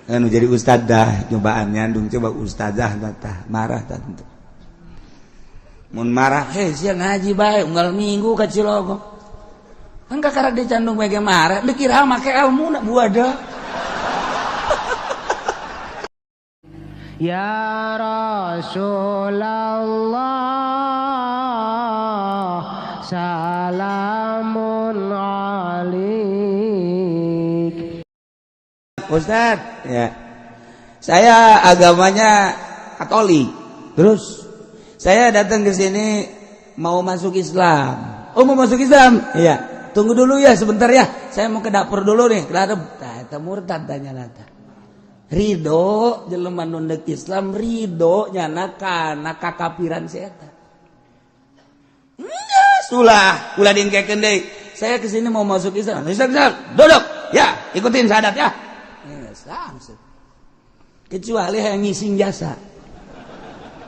Anu jadi ustadzah cobaan nyandung coba ustadzah tah marah tentu. Mun marah heh sia ngaji bae unggal minggu ka Cilogok. Kan kakara dicandung bae marah dikira make ilmu na buada. Ya Rasulullah salamun alik. Ustaz, ya. Saya agamanya Katolik. Terus saya datang ke sini mau masuk Islam. Oh, mau masuk Islam? Iya. Tunggu dulu ya sebentar ya. Saya mau ke dapur dulu nih. Ke dapur. Tah eta murtad tanya nata. Ridho jelema nu deuk Islam ridho nyana kana kakapiran si eta. Geus ulah, ulah diengkekeun deui. Saya ke sini mau masuk Islam. Islam, Islam. Duduk. Ya, ikutin syahadat ya. Langsung. Kecuali yang ngising jasa.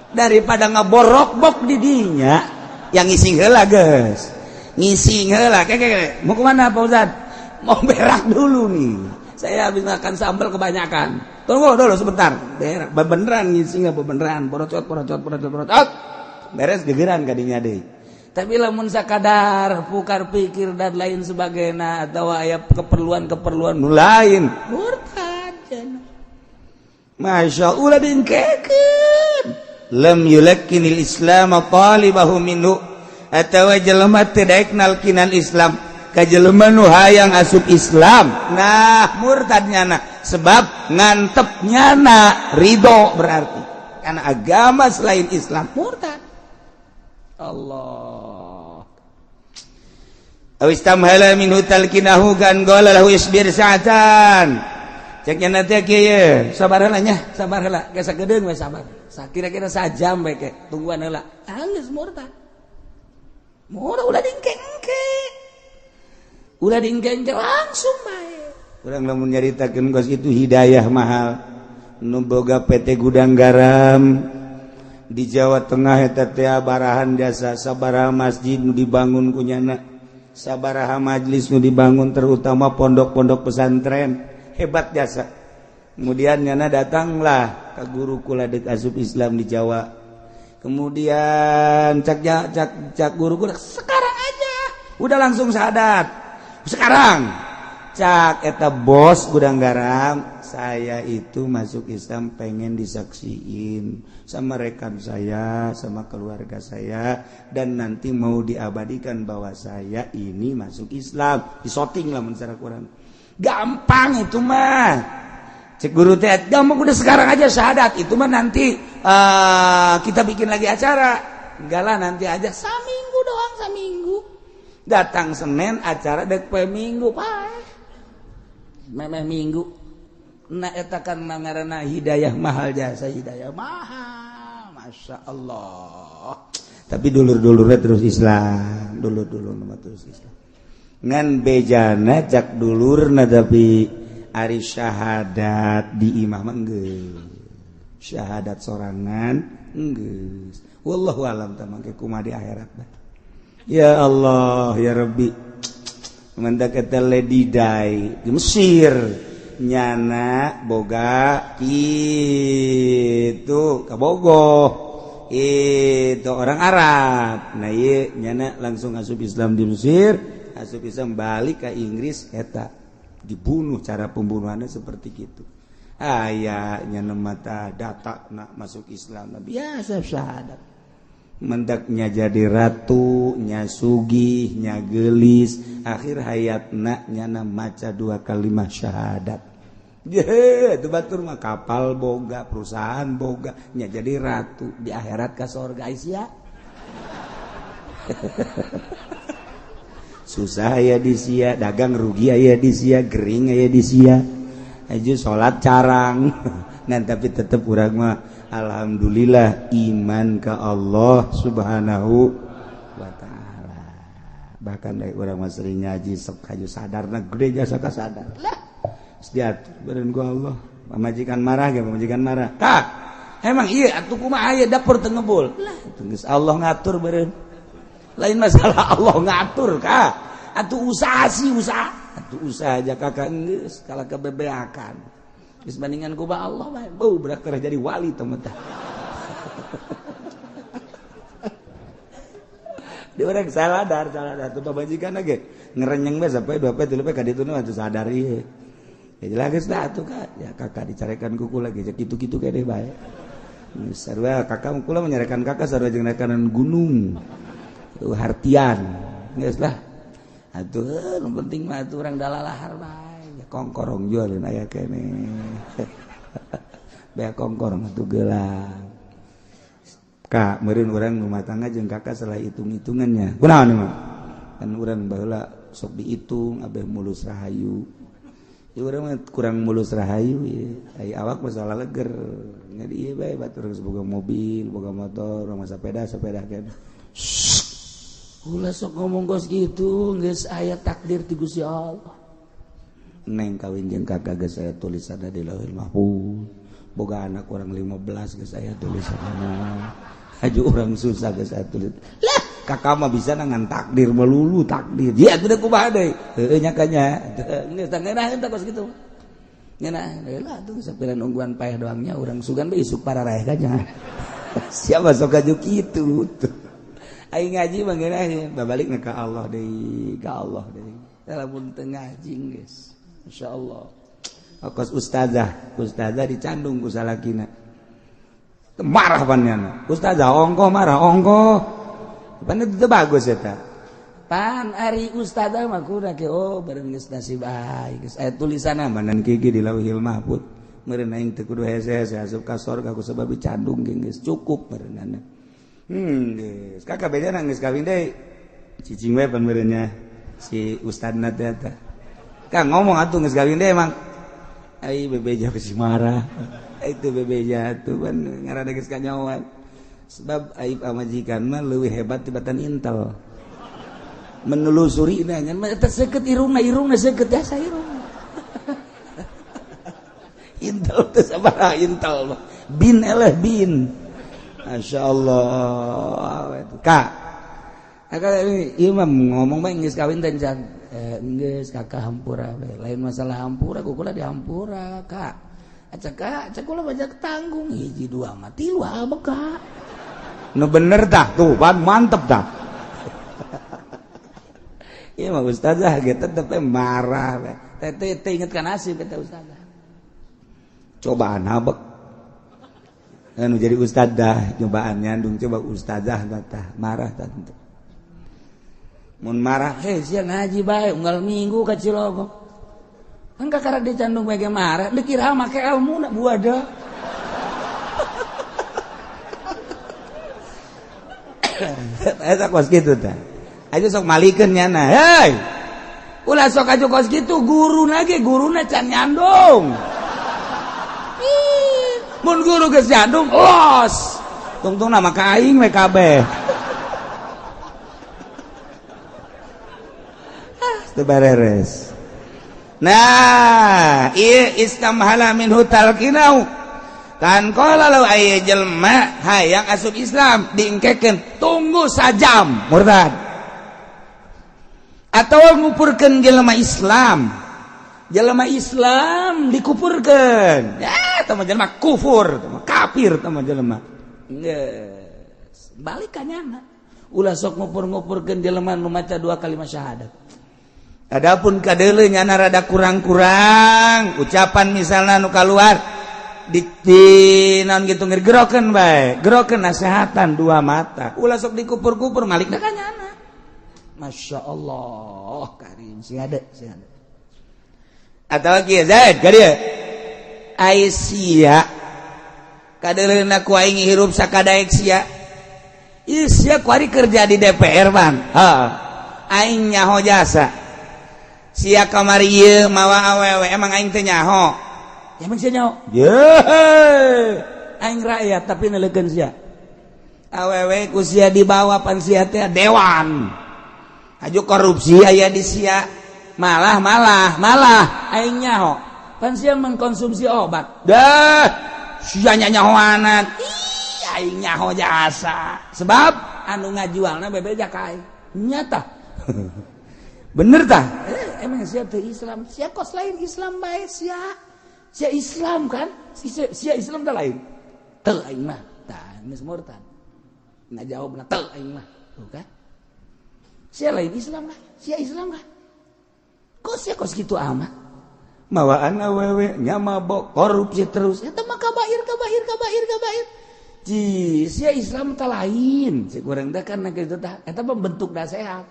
Daripada ngaborok-bok di dinya, yang ngising heula geus. Ngising heula. Keke, mau kemana Pak Ustad? Mau berak dulu nih. Saya habis makan sambal kebanyakan. Tunggu dulu sebentar. Berak, beneran ngising apa beneran? Borocot, borocot, borocot, borocot. Beres gegeran kadinya deui. Tapi lamun sakadar pukar pikir dan lain sebagainya atau aya keperluan-keperluan nu lain, murtad cenah. Masya Allah diengkekeun. Lam yulakkinil Islam talibahu minhu atawa jelema teu daek nalkinan Islam ka jelema nu hayang asup Islam. Nah, murtad nyana sebab ngantep nyana ridho berarti karena agama selain Islam murtad. Allah. Aw istamhala minhu talkinahu kan qala lahu isbir sa'atan. Ceknya nanti kieu, sabar heula nya, sabar heula, geus sagedeung we sabar. Sakira-kira sajam we ke, tungguan heula. Geus murtad. Murtad ulah diengke-engke. Ulah diengke-engke langsung bae. Urang lamun nyaritakeun kos itu hidayah mahal. Nu boga PT Gudang Garam di Jawa Tengah eta teh barahan jasa sabaraha masjid nu dibangun ku nyana, sabaraha majlis nu dibangun, terutama pondok-pondok pesantren, hebat jasa. Kemudian nyana datanglah ke guru kula deuk asup Islam di Jawa. Kemudian cak cak cak guru kula, sekarang aja udah langsung syahadat sekarang. Cak eta bos Gudang Garam, saya itu masuk Islam pengen disaksiin sama rekan saya, sama keluarga saya, dan nanti mau diabadikan bahwa saya ini masuk Islam. Disoting lah secara kurang gampang itu mah. Cek guru teh gampang, udah sekarang aja syahadat itu mah nanti kita bikin lagi acara. Enggak lah, nanti aja, saminggu doang, saminggu. Datang Senin, acara dek poe Minggu, pak memeh Minggu. Nah, eta kan ngaranna hidayah mahal, jasa hidayah mahal, masya Allah. Tapi dulur-dulurnya terus Islam, dulur-dulur terus Islam ngan bejana cak dulurna. Tapi ari syahadat di imah mah geus syahadat sorangan geus. Wallahu alam tah mangke kumaha di akhirat. Ya Allah ya Rabbi. Mendak eta Lady Di di Mesir, nyana boga itu kabogoh itu orang Arab. Nah, iya nyana langsung asup Islam di Mesir, asup Islam, balik ke Inggris, eta dibunuh. Cara pembunuhannya seperti gitu. Aya nyana mata data nak masuk Islam biasa syahadat, mendaknya jadi ratu nya, sugih nya, gelis. Akhir hayatna nyana maca dua kalimat syahadat. Ye, itu batur mah kapal boga, perusahaan boga, nya jadi ratu di akhirat ka sorga sia. Susah ya di sia, dagang rugi ya di sia, gering ya di sia. Aja salat carang. Ngan tapi tetep urang mah alhamdulillah iman ke Allah Subhanahu wa taala. Bahkan dari urang mah sering ngaji sok haju sadarna gede jasa ka sadar. Lah, diatur beureun ku Allah. Pamajikan marah ge, pamajikan marah. Kak, emang iya atuh kumaha aya dapur teu ngebul. Lah, geus Allah ngatur beureun. Lain masalah Allah ngatur kak. Atuh usaha sih usaha. Atuh usaha aja kakak geus kalah kebebeakan. Geus bandingan ku Allah bae. Beuh berak jadi wali teh mah. Di orang saladar tuh pamajikan ge ngerenyeng bae sampai 2 poe 3 poe ka ditu nu atuh sadar ieu. Ya jelas geus dah atuh Kak. Ya kakak dicarekan kuku lagi kitu-kitu kene bae. Sarua kakak kula menyarekan kakak sarua jeung rekanan gunung. Tuh hartian. Geus lah. Atuh nu penting mah atuh urang dalalahar bae. Ya kongkorong jualin aya kene. Bae kongkorong atuh gelang. Kak, meureun urang rumah tangga jeung kakak salah hitung-hitungannya. Kunaon mah? Kan urang baheula sok dihitung abeh mulus rahayu. Ya urang mah kurang mulus rahayu ieu. Ai awak mah salah leger. Jadi ieu bae batur geus boga mobil, boga motor, urang mah sepeda keneh. Ulah sok ngomong kos kitu, geus aya takdir ti Gusti Allah. Neng kawin jeung kakak geus aya tulisanna di Lauhul Mahfuz. Boga anak urang 15 geus aya tulisanna. Aju orang susah geus aya tulis. Lah, kakak mah bisa ngan takdir melulu takdir. Ya atuh kumaha deui? Heueuh nya kanya. Geus tah ngeunah teh kos kitu. Ngeunah heula atuh sapiran ungguan paeh doangnya urang sugan bae isuk pararaeh kanya. Siapa sok aju kitu tuh. Aing ngaji mah ngeunah babalikna ka Allah deui, ka Allah deui. Lamun teu ngaji geus. Insyaallah. Kos ustazah, ustazah dicandung ku salakina. Marah pannyana. Ustazah ongkoh marah ongkoh. Pan itu bagus eta. Pan ari ustazah mah kudu ke oh bareng geus nasib aing geus aya tulisanna manan kieu di Lauhil Mahfuz. Meureun aing teu kudu hese-hese asup ka sorga ku sebab dicandung geus cukup meureunana. Geus. Kakak bejana geus kawin deui. Cicing we pan meureunnya si ustadna teh eta. Kang ngomong atuh geus kawin deui emang. Ai bebeja besi marah. Itu bebeja tuh kan ngaranna geus kanyawan. Sebab aib pamajikan mah leuwih hebat tibatan intel. Menelusuri nya mah eta seukeut irungna, irungna seukeut jasa irungna. Intel teh sabaraha intel mah. Bin eleh bin. Masyaallah. Kak. Kakak ini ieu mah ngomong bae geus kawin teh can. Geus kakak hampura we. Lain masalah hampura, kukula dihampura, Kak. Acak kak, acak kula banyak tanggung hiji dua mah tilu abek kak. Nu bener tah tuh, pan mantep tah. Ieu mah ustazah ge tetep marah we. Teh teh inget ka nasib eta ustazah. Cobaan abek. Anu jadi ustazah, cobaan nyandung coba ustazah tah marah tah tentu. Mun marah, heh sia ngaji bae unggal minggu ka Cilogok. Kan kakara dicandung bae marah, dikira make ilmu na buada. Eta kos kitu tah. Aja sok malikeun nyana. Hei. Ulah sok aju kos kitu guruna ge guruna can nyandung. Mun guru geus nyandung los. Tungtungna mah ka aing we kabeh. Ah, teu bareres. Nah, ieu istamhala minhu talqinau. Kan qala law aya jelema hayang asup Islam diengkekeun tunggu sajam murtad. Atawa ngupurkeun jelema Islam. Jelema Islam dikupurkeun. Ya, tah mah jelema kufur, tah mah kafir tah mah jelema. Geus, balik ka nyana. Ulah sok ngupur-ngupurkeun jelema nu maca dua kalimat syahadat. Adapun kadeuleu nyana rada kurang-kurang ucapan misalna nu kaluar di naon gitu ngegerokeun bae, gerokeun nasehatan dua mata. Ulah sok dikupur-kupur malikna ka nyana. Masya Allah, karim sing ada, sing ada. Atawa kieu Zaid ka dieu. Ai sia kadeuleuna ku aing hirup sakadaek sia. Ieu sia kuari kerja di DPR ban. Heeh. Aing nyaho jasa. Sia kamari ieu mawa awewe emang aing teu nyaho. Emang sia nyaho? Ye. Aing rakyat tapi neleukeun sia. Awewe ku sia dibawa pan sia teh dewan. Aju korupsi aya di sia. Malah malah malah aing nyaho. Pan sia mengkonsumsi obat. Dah sia nyahoanan. Ih, aing nyaho jasa. Sebab anu ngajualna bebeja ka aing. Nyata. Bener tah? Emang sia teu Islam? Sia kos lain Islam bae sia. Sia Islam kan? Sia Islam teh lain. Teu aing mah. Tah geus murtad. Ngajawabna teu aing mah. Tuh kan? Sia lain Islam lah. Sia Islam kan? Kok sia kos kitu amat? Mawaan awewe nya mabok korupsi terus. Eta mah kabair kabair kabair kabair. Ji, sia Islam teh lain. Si kurang teh kan kitu tah. Eta mah bentuk nasihat.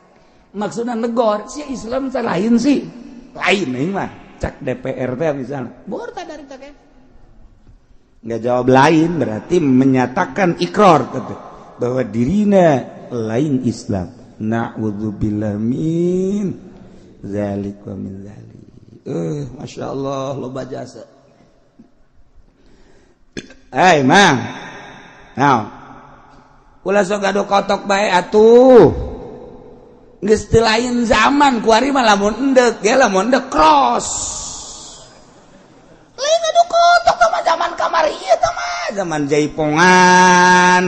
Maksudna negor, sia Islam teh lain sih. Lain aing mah. Cak DPR teh misalnya. Murtad dari teh. Nggak jawab lain berarti menyatakan ikrar gitu, bahwa dirina lain Islam. Na'udzubillah min zalik wa min zalik. Masya Allah loba jasa. Hei mang, now, ulah sok gaduh kotok bae atuh. Geus teu lain zaman kuari mah lamun endek ge lamun endek cross. Lain gaduh kotok mah zaman kamari ieu tah mah zaman jaipongan.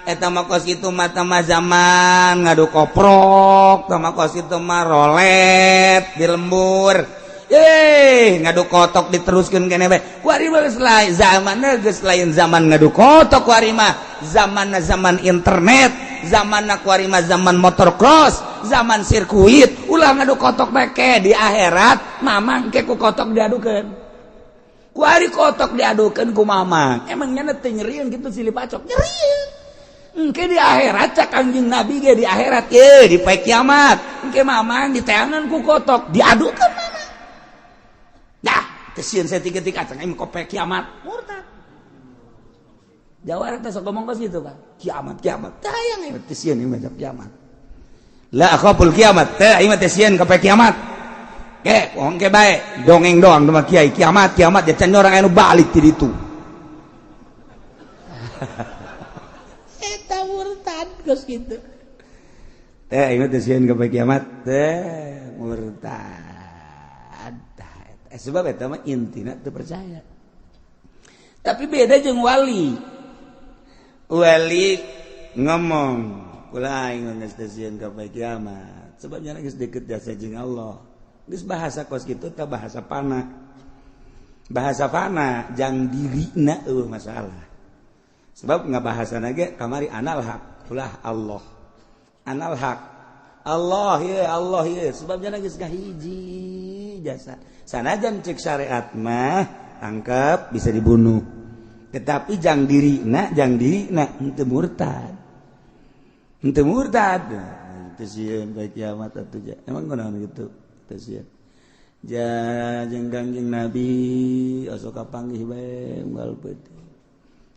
Eta mah kos kitu mah mah zaman ngadu koprok, tah mah kos kitu mah rolet di lembur. Ngadu kotok diteruskan kene bae. Kuari mah geus lain zamanna, geus lain zaman ngadu kotok kuari mah. Zamanna zaman internet, zamanna kuari mah zaman motor cross, zaman sirkuit. Ulah ngadu kotok bae ke di akhirat mamang ke ku kotok diadukeun. Kuari kotok diadukeun ku mamang. Emang nya teu nyerieun kitu silih pacok? Nyerieun. Engke di akhirat cak Kangjeng Nabi ge di akhirat ye di poe kiamat. Engke mamang diteangan ku kotok diadukeun mamang. Dah, kesieun saya tiga-tiga kacang aing kope kiamat. Murtad. Jawara teh sok ngomong kos gitu kan. Kiamat, kiamat. Tah hayang aing teh sieun ieu kiamat. La akhaful kiamat. Teh aing mah teh sieun ka kiamat. Ke, bohong ke bae. Dongeng doang mah kiai kiamat, kiamat ya can orang anu balik ti ditu. Eta murtad kos kitu. Teh aing mah teh sieun ka kiamat. Teh murtad. Sebab eta mah intina teu percaya. Tapi beda jeung wali. Wali ngomong, kula aing geus teu sieun ka kiamat. Sebab nya geus deket jasa jeung Allah. Geus bahasa kos kitu tah bahasa fana. Bahasa fana jang dirina eueuh masalah. Sebab ngabahasana ge kamari anal haq, ulah Allah. Anal haq. Allah ye, Allah ye. Sebab nya geus kahiji jasa. Sanajan cek syariat mah tangkap bisa dibunuh. Tetapi jang dirina henteu murtad. Henteu murtad. Teu sieun ka kiamat atuh ja. Emang kunaon kitu? Teu sieun. Ja jeung Kangjeng Nabi osok kapanggih bae unggal peuting.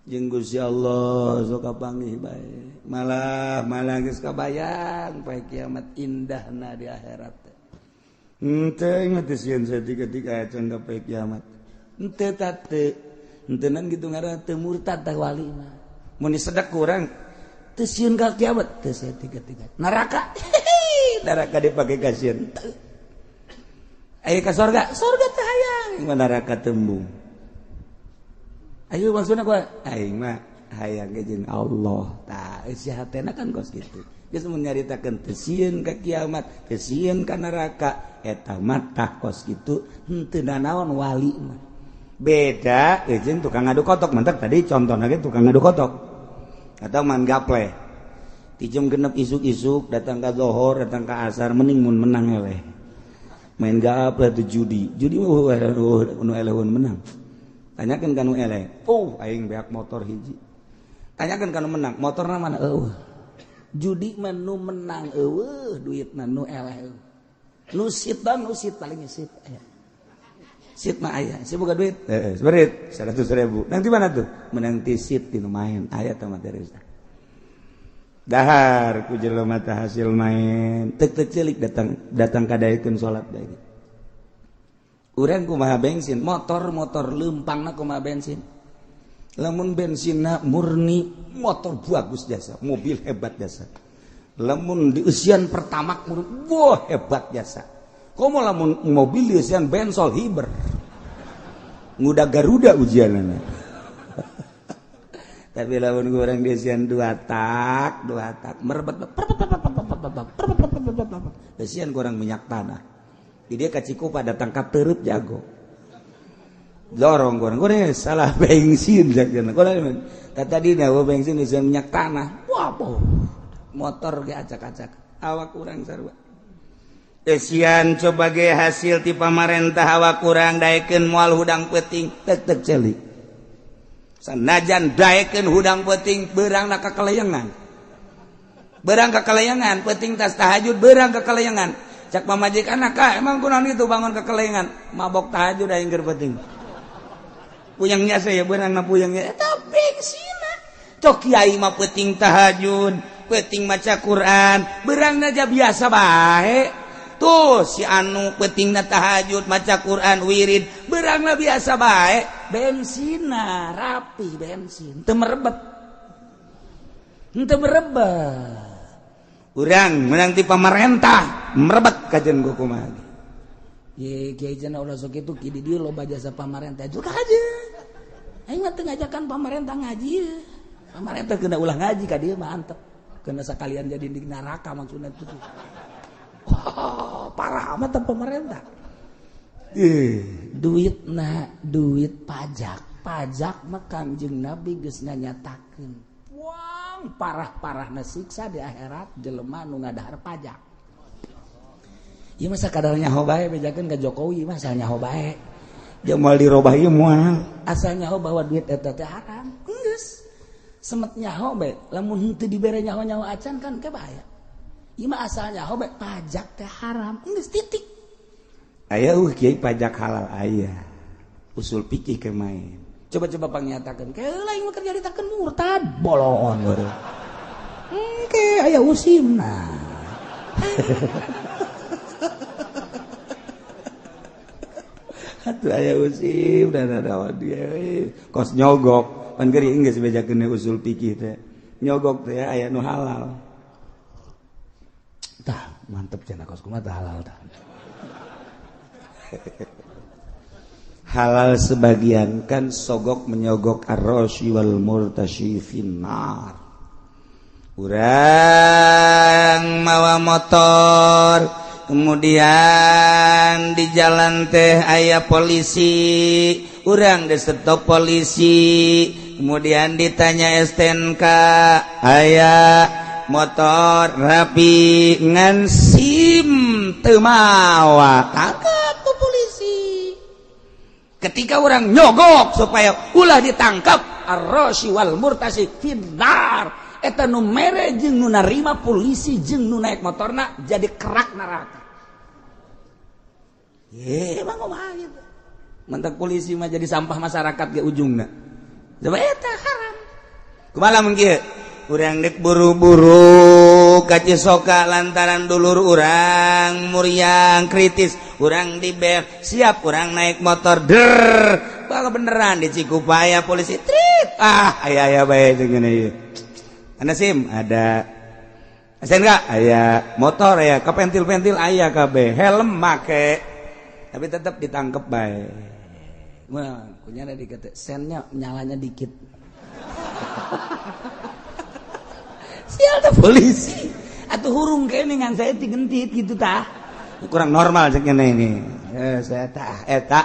Jeung Gusti Allah osok kapanggih bae. Malah malah geus kabayang poe kiamat indahna di akhirat. Henteu ingat sieun saeutik-eutik acan ka poe kiamat. Henteu teu. Henteunan kitu ngaranna teu murtad tah wali mah. Mun disedek ku urang teu sieun ka kiamat, teu saeutik-eutik. Neraka. Neraka dipake ka sieun. Ayo ka sorga, sorga teh hayang, mah neraka tembung. Ayo maksudna kumaha? Aing mah hayang ge jeung Allah. Tah eusi hatena kan kos kitu. Geus mun nyaritakeun teu sieun ka kiamat, teu sieun ka neraka, eta mah tah kos kitu henteu nanaon wali mah. Beda jeung tukang ngadu kotok, mantak tadi contohna ge tukang ngadu kotok. Atau man gaple. Ti jam 6 isuk-isuk datang ka zohor, datang ka asar mending mun menang eleh. Main gaple tuh judi. Judi mah nu eleh menang. Tanyakeun ka nu eleh. Oh, aing beak motor hiji. Tanyakeun ka nu menang, motorna mana eueuh. Judi mah nu menang eueuh, duitna nu eleh eueuh. Nu sit bang, nu sit paling sit aya. Sit mah aya, si boga duit. Heeh, seberit 100.000. Nanti mana tuh? Menang ti sit ti nu main. Aya tah materi. Dahar ku jelema teh hasil main. Tek tek celik datang datang kadaekeun salat bae. Urang kumaha bensin, motor-motor leumpangna kumaha bensin. Lamun bensinna murni, motor bagus jasa, mobil hebat jasa. Lamun di usian pertama murni, wah hebat jasa. Komo lamun mobil di usian bensol hiber. Nguda Garuda ujianana. Tapi lamun kurang di usian dua tak merebet usian kurang minyak tanah. Di dia ka Cikupa datang ka Teureub jago. Dorong kurang kurang salah bensin cak kurang. Tadi dah bensin bisa minyak tanah. Wah, motor ge acak-acak. Awak kurang sarua. Esian coba ge hasil ti pamarentah awak kurang daekeun moal hudang peuting tek tek celik. Sanajan daekeun hudang peuting beurangna ka kalayangan. Beurang ka kalayangan peuting tas tahajud beurang ka kalayangan. Cak pamajikan ka emang kunaon kitu bangun ka kalayangan mabok tahajud aing keur peuting. Puyangnya saya beurangna puyangnya eta bengsina. Cok kiai mah peuting tahajud, peuting maca Quran, beurangna aja biasa bae. Tuh si anu peutingna tahajud maca Quran wirid beurangna biasa bae bensina rapi bensin teu merebet teu merebet urang menang ti pamarentah merebet kajen ku kumaha ye kiai cenah ulah sok kitu ki di dieu loba jasa pamarentah juga aja aing mah teu ngajakan pamarentah ngaji pamarentah kena ulah ngaji ka dieu mah antep kena sakalian jadi di neraka maksudna itu. Oh, parah amat pemerintah. Duit na duit pajak, pajak mah Kangjeng Nabi geus nganyatakeun. Buang parah-parahna siksa di akhirat jelema nu ngadahar pajak. Ieu mah sakadar nyaho bae bejakeun ka Jokowi mah asal nyaho bae. Jeung moal dirobah ieu moal. Asal nyaho bahwa duit eta teh haram. Geus. Semet nyaho bae, lamun henteu dibere nyaho-nyaho acan kan ke bahaya. Ima asalnya hobe pajak teh haram geus titik. Aya kiai pajak halal aya. Usul fikih ke main. Coba-coba pangnyatakeun keula ieu mah keur nyaritakeun murtad bolongon baru. Engke aya usimna. Atuh aya usim da dia kos nyogok pan geuring geus bejakeun usul fikih teh. Nyogok teh aya nu halal. Tah, mantep cenah kos kumaha tah halal tah. Halal sebagian kan sogok menyogok ar-rasyi wal murtasyi finnar. Urang mawa motor, kemudian di jalan teh aya polisi, urang di stop polisi, kemudian ditanya STNK, aya motor rapi ngan SIM teu mawa tangkap ku polisi. Ketika orang nyogok supaya ulah ditangkap ar-rasyi wal murtasi finnar eta nu mere jeung nu narima polisi jeung nu naik motorna jadi kerak neraka. Ye emang kumaha gitu. Mentak polisi mah jadi sampah masyarakat ge ujungna. Coba eta haram. Kumaha lamun kieu? Urang dek buru-buru ka Cisoka lantaran dulur urang muriang kritis urang dibel siap urang naik motor der bakal beneran di Cikupaya polisi trit ah aya aya bae jeung ngene ieu ana SIM ada SNK aya motor aya kepentil-pentil aya kabeh helm make tapi tetap ditangkep bae. Wah kunyana dikata sennya nyalanya dikit. Sial teh polisi atau hurung kene ngan saya digentit gitu tah kurang normal cek ngene ini saya tah eta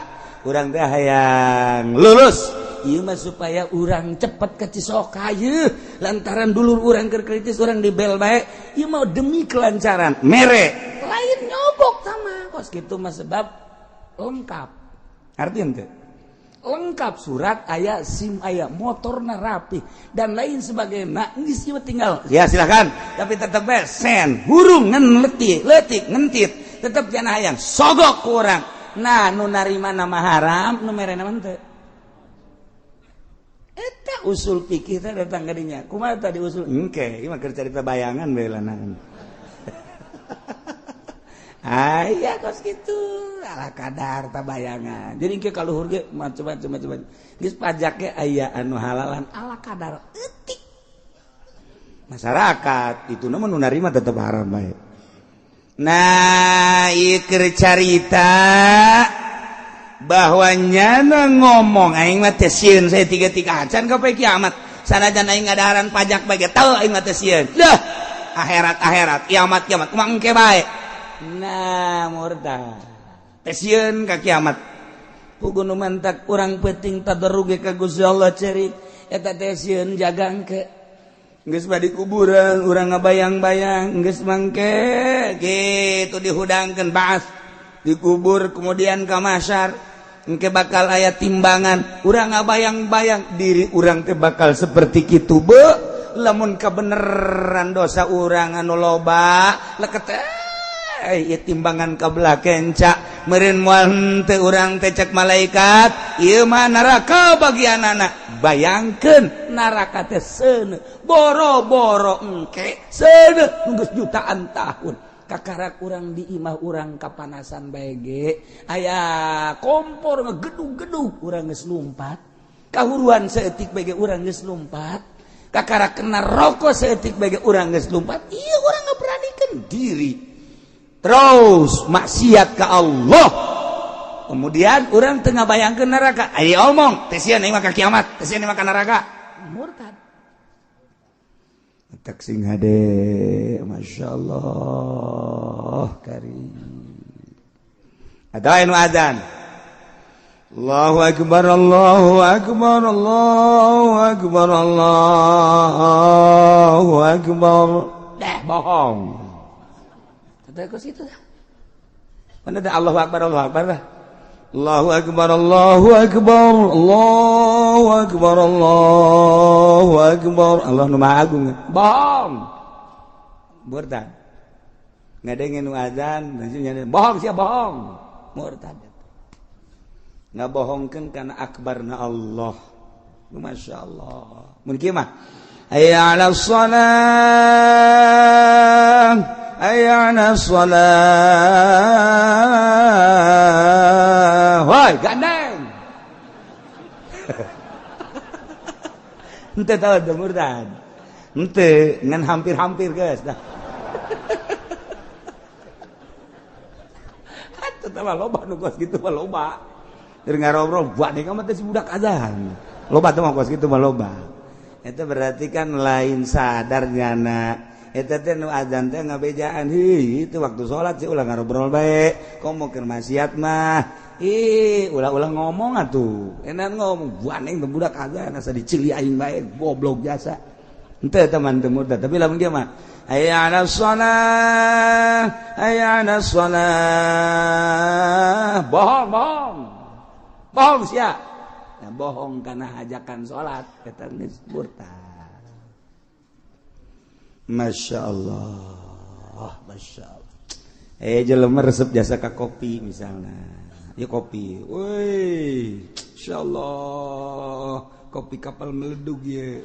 urang teh hayang lulus ieu mah supaya urang cepet ke Cisoka ieu lantaran dulur urang keur kritis urang dibel bae ieu mah demi kelancaran mere lain nyogok sama kos kitu mah sebab lengkap artinya teh lengkap surat aya SIM aya motorna rapi dan lain sebagainya geus ieu tinggal ya silakan tapi tetep bae sen hurung ngan letik letik ngentit tetep jangan hayang sogok ku urang nah nu narima nama haram nu merena mah teu eta usul fikih teh datang ka dinya kumaha tadi usul engke ieu mah keur carita bayangan bae lanangan. Aya kos kitu ala kadar ta bayangan. Jadi ke kaluhur ge macam-macam. Geus pajak ge aya anu halalan ala kadar eutik. Masyarakat itu nu narima tetep haram bae. Nah, ieu keur carita bahwa nyana ngomong aing mah teh sieun saya tiga-tiga acan ka poe kiamat. Sanajan aing ngadaharan pajak bae ge teu aing mah teh sieun. Dah akhirat-akhirat kiamat-kiamat kumaha engke bae. Nah murtad teh sieun ka kiamat. Puguh nu mantak urang peuting tadarruge ka Gusti Allah cerik eta teh sieun jagangke. Geus badi kuburan urang ngabayang-bayang geus mangke kitu dihudangkeun baas dikubur kemudian ka mahsyar engke bakal aya timbangan urang ngabayang-bayang diri urang teh bakal seperti kitu be lamun kabeneran dosa urang anu loba leket ieu timbangan kabelah kenca meureun moal henteu urang teh cek malaikat ieu mah neraka bagianana. Bayangkeun neraka teh seuneu boro-boro engke seuneu geus jutaan tahun kakarak urang di imah urang kapanasan bae ge aya kompor ngegedug-gedug urang geus lumpat kahuruan saeutik bae ge urang geus lumpat kakarak kena rokok saeutik bae ge urang geus lumpat. Ieu urang ngaberanikeun diri terus maksiat ka Allah kemudian urang teu ngabayangkeun neraka aya omong teh sieun mah ka kiamat teh sieun mah ka neraka murtad. Tak sing hade Masya Allah karim. Ada anu adzan Allahu akbar Allahu akbar Allahu akbar Allahu akbar. Dah bohong. Ada ke situ dah. Mana ada Allahu akbar Allahu akbar dah. Allahu akbar Allahu akbar Allahu akbar Allahu akbar. Allah nu maha agung. Bohong. Murtad. Ngadengin nu azan, bohong sia bohong. Murtad. Ngabohongkeun kana akbarna Allah. Masya Allah. Mun kieu mah hayya 'alas shalah hayya 'alas shalah. Woi, gandeng. Henteu tahu teu murtad. Henteu ngan hampir-hampir geus dah. Atuh teh loba nu kos kitu mah loba. Keur ngarobrol buat deui mah teh si budak azan. Loba teh mah kos kitu mah loba. Eta berarti kan lain sadar nyana. Eta teh nu azan teh ngabejaan heuh itu waktu salat sih ulah ngarobrol bae. Komo keur maksiat mah. Ih, ulah-ulah ngomong atuh. Enak ngomong buaneng teh budak azan asa dicili aing bae goblok jasa. Henteu teman teu murtad, tapi lamun dia mah hayya 'alas shalah, hayya 'alas shalah. Bohong, bohong. Bohong sia. Nah, bohong karena ajakan salat eta geus murtad. Masya Allah, Masya Allah. Jelema resep jasa ka kopi misalnya. Ya kopi. Woi, Masya Allah, kopi kapal meledug ya.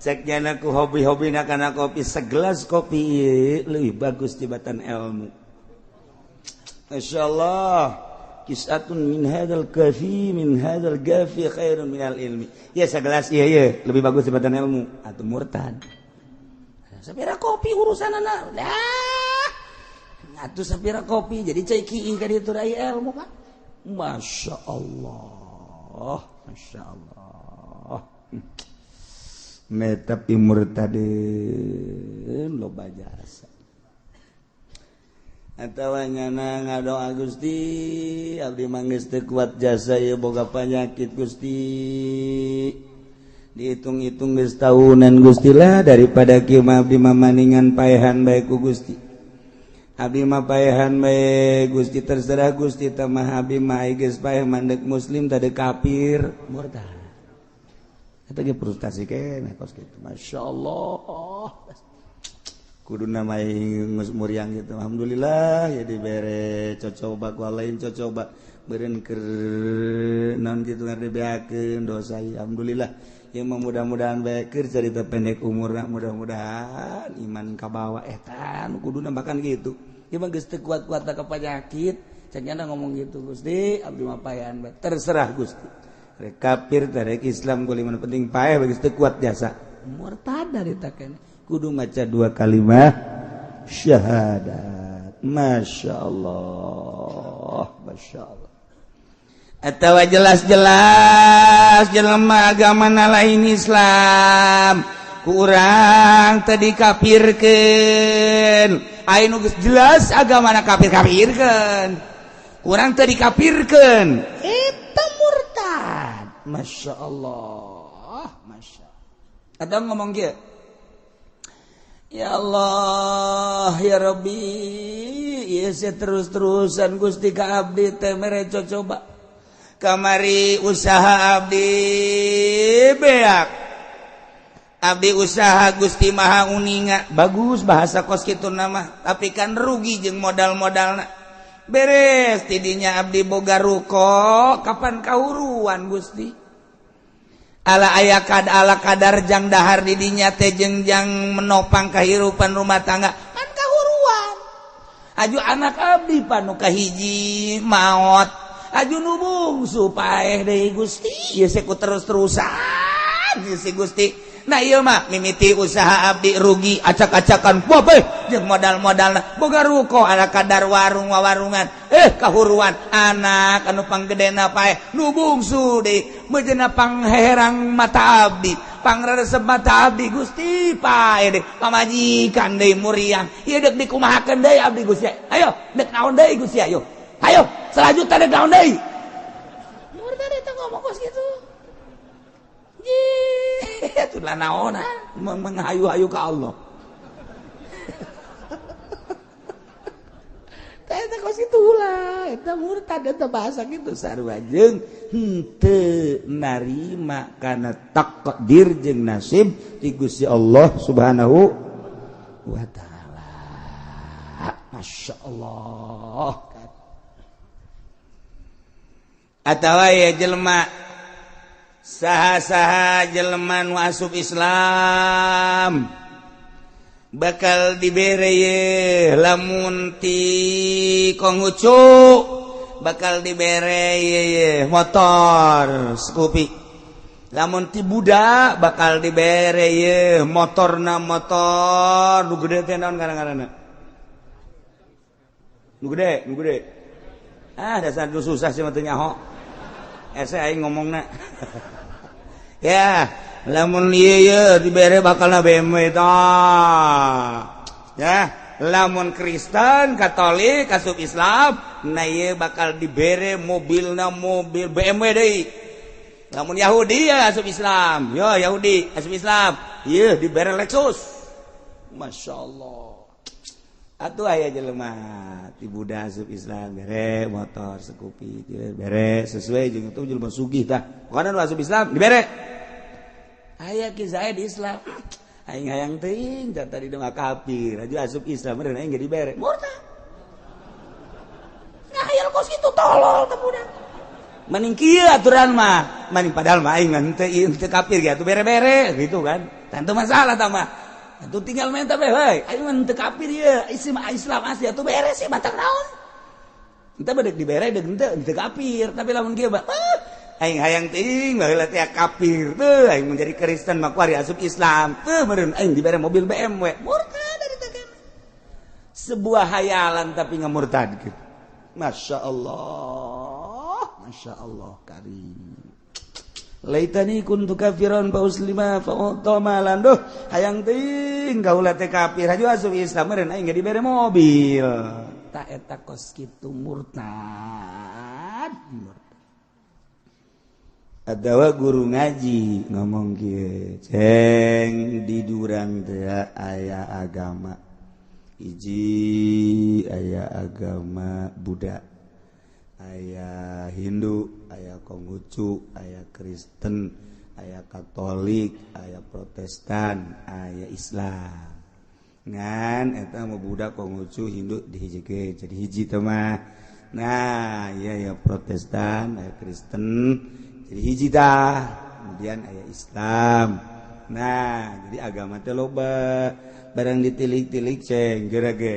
Cek nyana ku hobi-hobi na kana kopi segelas kopi ieu leuwih bagus tibatan ilmu. Masya Allah, kisatun min hadzal kafi min hadzal gafi khairun minal ilmi. Ya segelas ieu ye lebih bagus tibatan ilmu atuh murtad. Sapira kopi urusanana. Dah. Atuh sapira kopi jadi cai kieu ka ditu rai ilmu Pak. Masya Allah, Masya Allah. Tapi murtadin loba jasa. Atawa nyana ngadoa Gusti, abdi mah geus teu kuat jasa ieu boga panyakit Gusti. Dihitung-hitung geus tahunan Gusti lah daripada kieu mah abdi mah maningan paehan bae ku Gusti. Abdi mah paehan bae Gusti terserah Gusti tah mah abdi mah geus paeh mandek muslim tade kafir murtad. Eta ge frustasi keneh kos kitu. Masya Allah. Kudu namai geus muriang gitu. Alhamdulillah ya dibere cocoba ku lain cocoba beureun keur naon kitu ngadebeakeun dosa. Alhamdulillah. Ya mudah-mudahan bae keur carita pendek umurna mudah-mudahan iman kabawa eta nu kuduna bahkan gitu. Ieu mah geus teu kuat-kuat ka panyakit, cek nyana ngomong gitu Gusti, abdi mah paehan bae. Terserah Gusti. Rek kafir rek Islam kuliman penting paeh geus teu kuat jasa. Murtad dari taken. Kudu maca dua kalimat syahadat. Masya Allah, Masya Allah. Atawa jelas-jelas jelema agama lain Islam. Kurang tadi kafirkeun. Aya nu geus jelas agamana kafir, kafirkeun. Kurang tadi kafirkeun. Eta murtad. Masya Allah, Masya. Ada ngomong kieu. Ya Allah, ya Rabbi, ieu terus-terusan Gusti ka abdi teh mere coba. Kamari usaha abdi beak. Abdi usaha, Gusti Maha uninga. Bagus bahasa kos kitu nama, tapi kan rugi jeung modal-modalna. Beres tidinya abdi boga ruko, kapan kahuruan, Gusti? Ala aya kad ala kadar jang dahar didinya teh jeung jang menopang kehidupan rumah tangga kan kahuruan. Aju anak abdi panu kahiji maot, aju nu bungsu paeh deui, Gusti. Ieu ku terus-terusan si Gusti. Nah, ieu mah mimiti usaha abdi rugi acak-acakan bobeh jeung modal-modalna. Boga ruko ala kadar warung wawarungan, kahuruan. Anak anu panggedena paeh, nu bungsu deui meujeuhna pangherang mata abdi, pangresep mata abdi, Gusti, paeh deui. Pamajikan deui muriang. Ieu deuk dikumahakeun deui abdi, Gusti? Ayo, deuk naon deui, Gusti? Ayo, ayo, selanjutnya deuk naon deui? Murtad eta ngomong kos kitu. Itulah naona menghayu-hayu ke Allah. Eta kos kitu ulah, eta murtad eta bahasa gitu sarua jeung henteu narima kana takdir jeung nasib ti Gusti Allah Subhanahu wa taala. Masya Allah. Atawa ya jelema saha-saha jelema nu asup Islam bakal dibere ye, lamun ti Konghucu bakal dibere ye, ye motor Scoopy, lamun ti Buddha bakal dibere ye motorna motor nu gede teh. Naon ngaran-ngaranna nu gede, nu gede? Ah, dasar nu susah sih mah teu nyaho. Ese aing ngomongna ya. Lamun ieu ye dibere bakalna BMW tah ya. Lamun Kristen Katolik asup Islam, nah ieu bakal dibere mobilna mobil BMW deui. Lamun Yahudi ya asup Islam, yo Yahudi asup Islam ieu dibere Lexus. Masya Allah. Atuh aya jelema ti Buddha asup Islam bere motor Scoopy, bere sesuai jeung itu jelema sugih tah. Pokona nu asup Islam dibere. Aya ki saya di Islam, aing hayang teuing tah, tadi mah kafir, aju asup Islam meureun aing ge dibere. Murtad. Ngahayal kos kitu, tolol teh budak. Mending kieu aturan mah, mending padahal mah aing henteu henteu kafir ge atuh bere-bere gitu kan, tentu masalah tah mah. Atuh tinggal minta bae, heuy, aing mah henteu kafir ieu, isi mah Islam asli atuh beres sih, batak naon. Henteu bedek dibere deuk henteu henteu kafir, tapi lamun kieu mah, ah, aing hayang teuing baheula teh kafir teu, aing menjadi Kristen mah kuari asup Islam teu meureun aing dibere mobil BMW. Murtad dari teh. Sebuah hayalan tapi ngamurtad gitu. Masya Allah, Masya Allah karim. Laitani kuntu kafiran fa uslima fa malan. Duh, hayang teuing kaula teh kafir, aju asup Islam meureun aing dibere mobil. Tak eta kos kitu murtad. Murtad. Adawa guru ngaji ngomong kieu, ceng di durang teh aya agama hiji, aya agama Buddha, aya Hindu, aya Konghucu, aya Kristen, aya Katolik, aya Protestan, aya Islam. Ngan eta mau Buddha, Konghucu, Hindu dihijikeun jadi hiji teh mah. Nah, iya ya, Protestan, aya Kristen jadi hiji tah. Kemudian aya Islam. Nah, jadi agama teh loba. Barang ditilik-tilik, ceng geura ge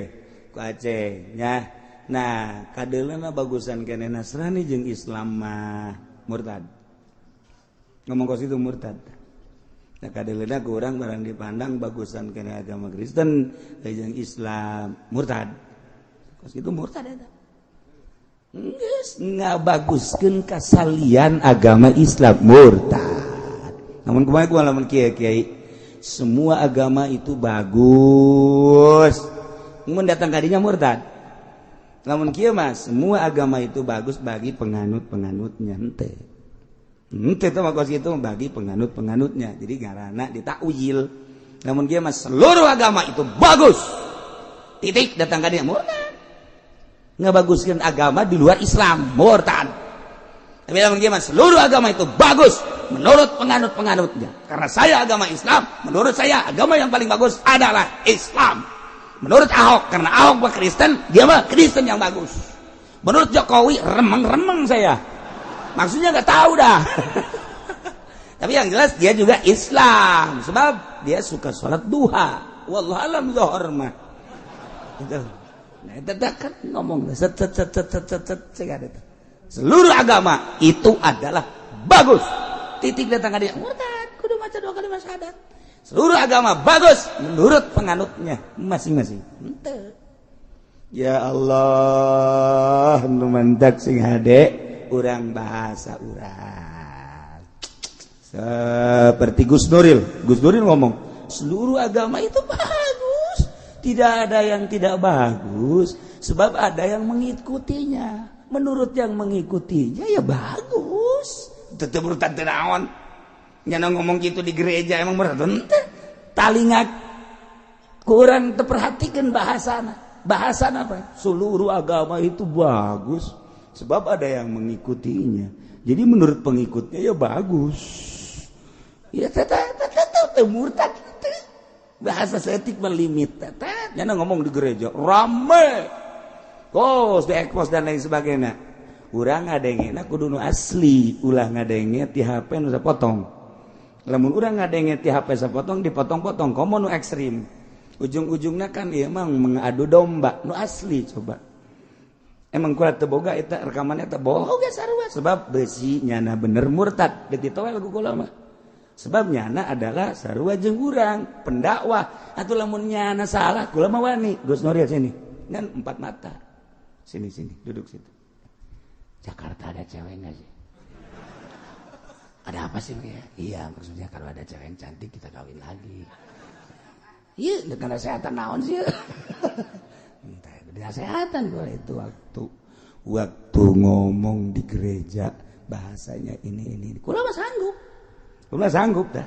ku Aceh nya. Nah, kadeuleuhna bagusan kene Nasrani jeung Islam mah. Murtad. Ngomong kos itu murtad. Nah, kadeuleuhna ku urang barang dipandang bagusan kene agama Kristen jeung Islam. Murtad. Kos itu murtad eta. Geus ngabaguskeun kasalian agama Islam, murtad. Namun kumaha ku lamun kieu, kiai? Semua agama itu bagus. Mun datang kadinya murtad. Lamun kieu mah semua agama itu bagus bagi penganut-penganutnya henteu. Henteu teh mah kos kitu bagi penganut-penganutnya. Jadi ngaranna ditakwil. Lamun kieu mah seluruh agama itu bagus. Titik datang kadinya murtad. Ngabaguskeun agama di luar Islam, murtad. Tapi lamun kieu mah seluruh agama itu bagus menurut penganut-penganutnya. Karena saya agama Islam, menurut saya agama yang paling bagus adalah Islam. Menurut Ahok, karena Ahok mah Kristen, dia mah Kristen yang bagus. Menurut Jokowi, remeng-remeng saya. Maksudnya nggak tahu dah. Tapi yang jelas dia juga Islam, sebab dia suka sholat duha. Wallahu alam zuhur mah. Itu. Nah, itu kan ngomong set set set set set set set. Seluruh agama itu adalah bagus. Titik datang dia murtad, kudu maca dua kalimat syahadat. Seluruh agama bagus menurut penganutnya masing-masing. Henteu. Ya Allah, nu mantak sing hade urang bahasa urang. Seperti Gus Nuril. Gus Nuril ngomong, seluruh agama itu bagus. Tidak ada yang tidak bagus, sebab ada yang mengikutinya. Menurut yang mengikutinya ya bagus. Tetep murtad teu naon. Nyana ngomong gitu di gereja emang murtad henteu. Talinga kurang terperhatikan bahasana. Bahasana apa? Seluruh agama itu bagus sebab ada yang mengikutinya. Jadi menurut pengikutnya ya bagus. Ya tetep tetep murtad teu. Bahasa seetik melimit tetep. Nyana ngomong di gereja rame. Kos di ekpos dan lain sebagainya. Urang ngadengena kudu nu asli, ulah ngadenge ti HP nu sapotong. Lamun urang ngadenge ti HP sapotong dipotong-potong komo nu ekstrim. Ujung-ujungnya kan ieu emang mengadu domba nu asli coba. Emang kula teu boga eta rekamannya teh boga sarua sebab besi nyana bener murtad deuk ditowel ku kula mah. Sebab nyana adalah sarua jeung urang pendakwah atuh lamun nyana salah kula mah wani. Gus Nuril sini. Ngan empat mata. Sini sini duduk situ. Jakarta ada cewek nggak sih? Ada apa sih ya? Iya maksudnya kalau ada cewek yang cantik kita kawin lagi. Iya dengan kesehatan naon sih? Entah kesehatan gue itu waktu ngomong di gereja bahasanya ini. Kula mah sanggup. Kula sanggup dah.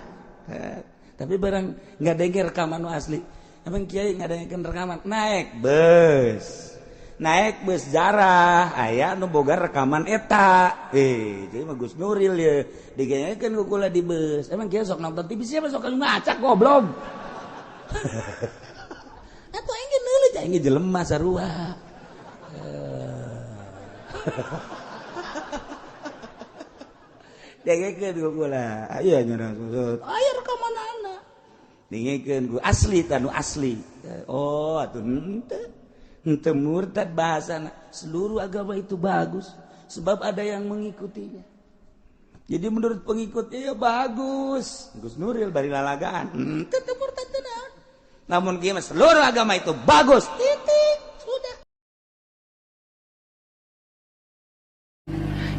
Tapi barang nggak denger rekaman asli. Emang kiai nggak dengerin rekaman naik bus. Naik bus jarah aya nu boga rekaman eta jadi mah Gus Nuril ya digenyekeun ku kula di bus emang kieu sok nonton TV siapa sok ngacak goblok atuh aing ge neuleut aing ge jelema sarua dengekeun ku kula aya nyerang susut aya rekamanana dengekeun ku asli tanu asli oh atuh henteu henteu murtad bahasana seluruh agama itu bagus sebab ada yang mengikutinya. Jadi menurut pengikutnya ya bagus. Gus Nuril bari lalagaan henteu teu murtad teu naon. Namun kieu mah seluruh agama itu bagus. Titik sudah.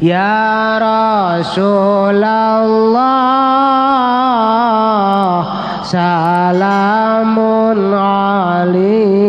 Ya Rasulullah salamun alaika.